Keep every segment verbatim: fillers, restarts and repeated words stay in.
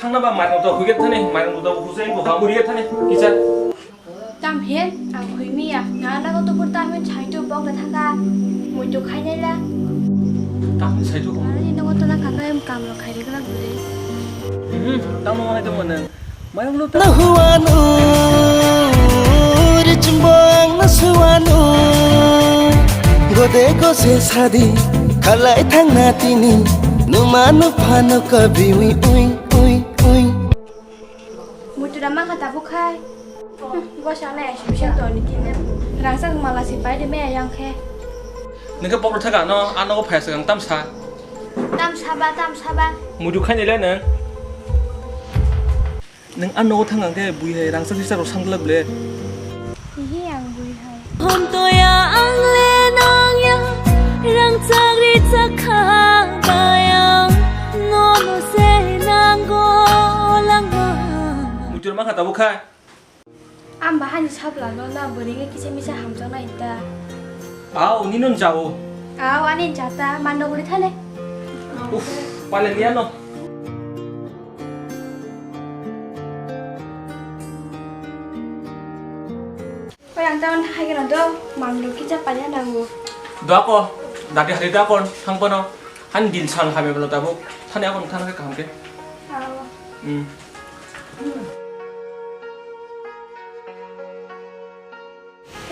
Thangna ba mairung to huiget thani, mairung to husai ko ha muriget thani, kisa. Tam hen, ang hui miya. Na na ko tupur tam hen chai tu bok da thaka. Mui tu khai nai la. Tam hen chai tu. Mara ni nongo tola kaka em kam lo khai de kala gule. Hmm, tam no nai tu mana. Mairung lo ta. Na huanu, ri chimbang na suanu. Gode gose sadi, khalai thangna tini. Numa nuphanu kabi ui ui ui ui. Muitu rama kha tabuk khai. Gosha na exhibition to ni kine. Rangchak mala si pai de me yang khe. Nengke pokro thaka no ano phai sa tam sa. Tam sa ba, tam sa ba. Muitu khai ni le nang. Nang ano thang ang khe bui hai rangchak sisa rok sang glak le. Hihi ang bui hai. Hom toya ang le nang ya, rangchak richak kha bayang, nono se nango langma. Muitu rama kha tabuk khai. Ang bahani sabla no na bwrwi kisa misa hamjaknai ta. Aw, nino jao. Aw, ani jata, mando guri thale. Uf, pale niya no. Oi, ang taman hai gana do, mando kisa pale nango. Do ako, dati hari do ako, thang pano. Han dil san habe bolo tabuk. Thani ako thang ke kaham ke. Aw. Hmm.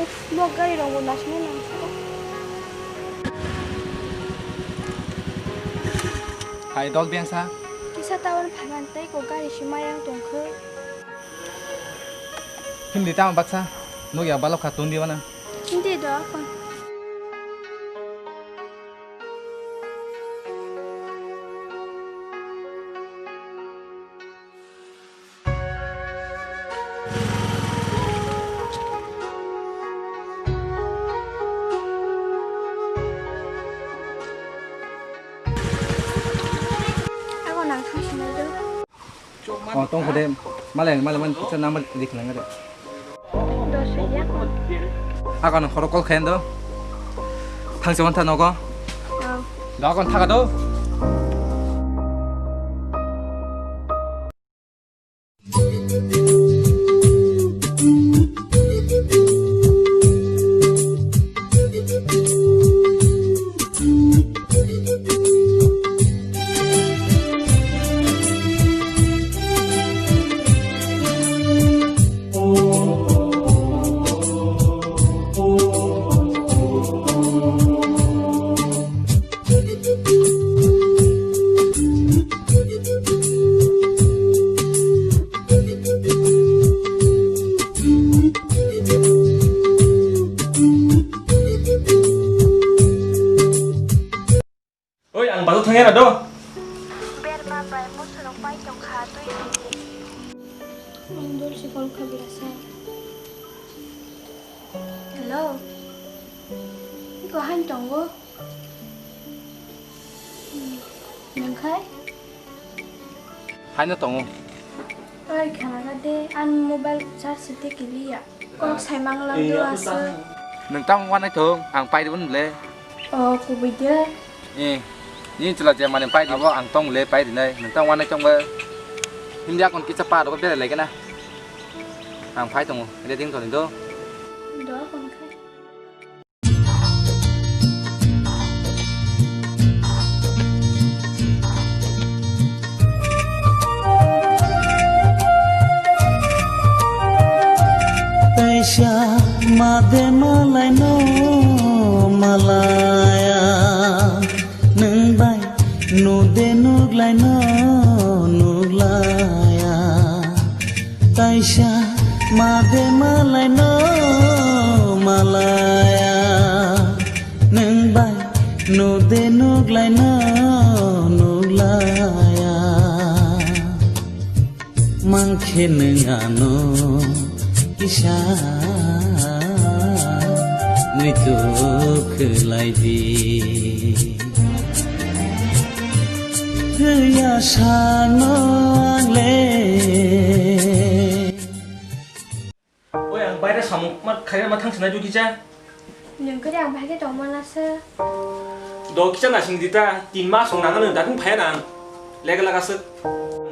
Uf, bo gari rong bo nasing nang. Hai dok deng sa. Kisa tawan phaman tei ko gari si mayang tongkhe. Hindi tama baksa. Nuk ya balok kha tundi wana. Hindi do kon. Ako nang thang sinai do. Oh, tong kode. Malai, malai, man picture number dik lang ada. Dos ya. Ako nang horo call khen do. Thang se wan tha nogo. Oh. Do ako thang do. Oi, ang bazar thangya na do. Berma bai musurok pai tongkha twi twi. Ang dul si call kha belasa. Hello. Iko hain tongo. Nang khai? Haino tongo. Oi, khana de, an mobile charge se te kiliya. Kok sai mangla do asa. Nang tamo wanai thong, ang pai ribun le. Oh, kubui de. Eh, ni chula je mane pai ribo, ang tong le pai rinai. Nang tamo wanai thong ba. Hindi akon kisa pa ro bere lege na. Ang pai tongo, re ding thoni do. Do kon khai. Kaisa made malai no malaya, nwng bai nude nuglai no nuglaya. Kaisa made malai no malaya, nwng bai nude nuglai no nuglaya. Mankhe nwng ano kisa muitu khwlai di. Kaya sano ang le. Oi, ang baire samung ma khaina ma thang sinai jukija. Nung kari ang baire tong mana se. Do kisa nasing dita, tin mas song nang ano dating phaya nang. Lega laga se.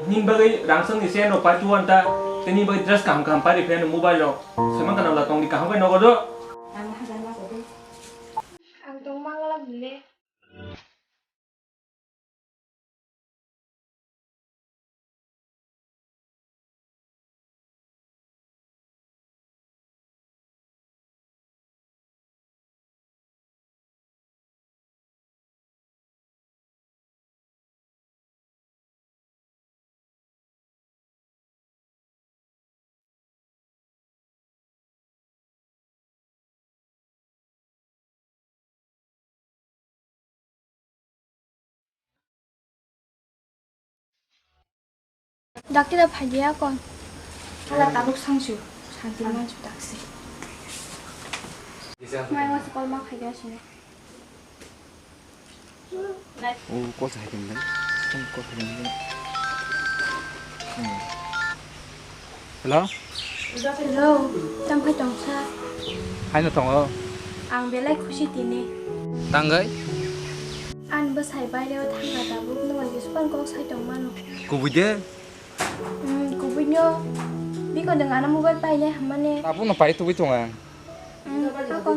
Nini bagwi rang songni se no pai tuwan ta, tini bagwi dress kaham kaham pai ri phai no mobile rok. Saiman kana wla tongdi kaham khai nogo do. Ang hajar ma sadi. Ang tong mangala bile. Dakti da phaidiya kon. Hala tabuk sangsu, santi mansu taksi. Mai wasi kol ma phaidiya sini. Oh, call sa hai kan. Call hai kan. Hmm. Hello? Hello, tang khai tongsa. Haino tongo. Ang belai khusi tini. Tanggai? An bwsai baireo thangkha tabuk, nwng bai Jisupan kok sai tongmano. Kubui de? Hmm, kubui no. Biko nwng ano mobile painai hammani. Tabuk no pai tubui tonga. Hmm, ako.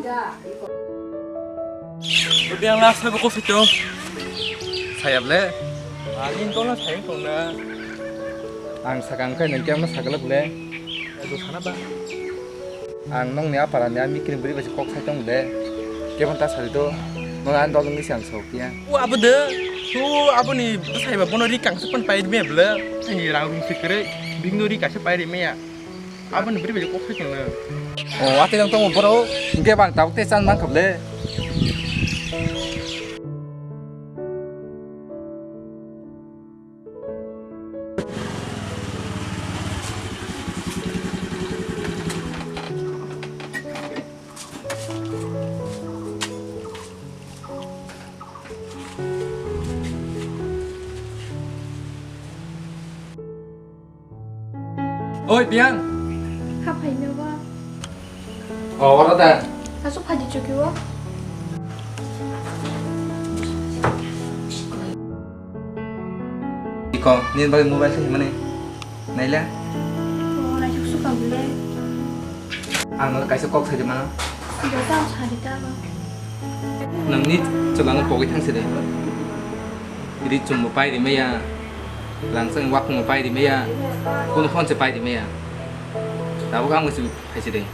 Udah lah, saya buku situ. Saya beli. Ani tolong saya tolong. Ang sakang kai nang kiam na sakala bule. Itu sana ba. Ang nong ni apara ni ami kirim beri basi kok sai tong bule. Kiam ta sari to. Nong an dol ngi siang sok ya. O abo de. Tu abo ni sai ba bono ri kang sepan pai me bule. Ani rang rung sikre. Bing no ri kang sepai ri me ya. Aboni bwrwi bai kok sai tongno. O, atwi nang tongo borok, hwnkhe bang tabuk tei chan mankha bwle. Oi, Piang. Haphai no ba. O, oro da. Asuk phaidi chuki o. Iko, nini bagwi mobile se himani. Naila? O, naisuk sukha bole. Ang no kaisa kok sai mano. Joto ang sadi ta ba. Nangni chwla no pogwi thang sidi. Ri chum bo pai ri maya. Langsang wak mo pai ri maya. Kono phone se pai ri maya. Tabuk ang se phai sidi.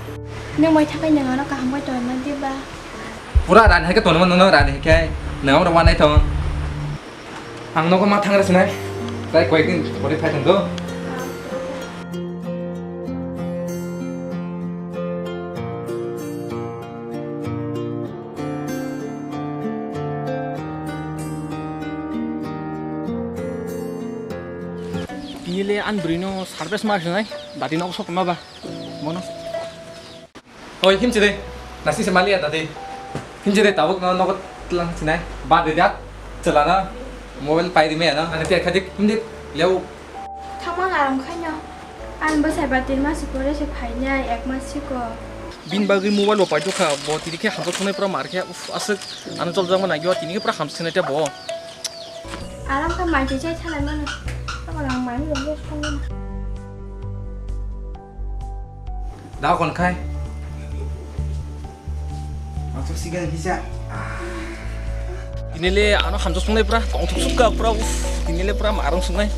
Nang mai thakai nang ano kaham bai tong man di ba. Pura rani hai ke tong man no rani hai ke. Nang oro wanai tong. Ang nogo ma thangra sinai. Tai koyekdin pore phai thangdo. Tini le an bwrwi no service ma sinai. Dati nogo sok ma ba. Mono. Oi, himchi de. Nasi se mali ada de. Himchi de tabuk no nogo tlang sinai. Ba de dat. Chala na. Mobile pai di me na. Ani te khadik himdi leu. Thamang aram khaino. An bwsai ba tin mas pore se phainai, ek mas siko. Bin bagwi mobile bo paitokha, bo tini khe hamjak thungnai pura mar khe, uf, aswk ano chopjak ma nangyo, tini khe pura hamsik nai te bo. Aram kha mai twi chai thalai mano. Tamo lang mai rong rong song. Da kon khai. Masuk sigan bisa. Tini le ano hamjak sungnai pura, tongthok sukha pura, uf, tini le pura marung sungnai.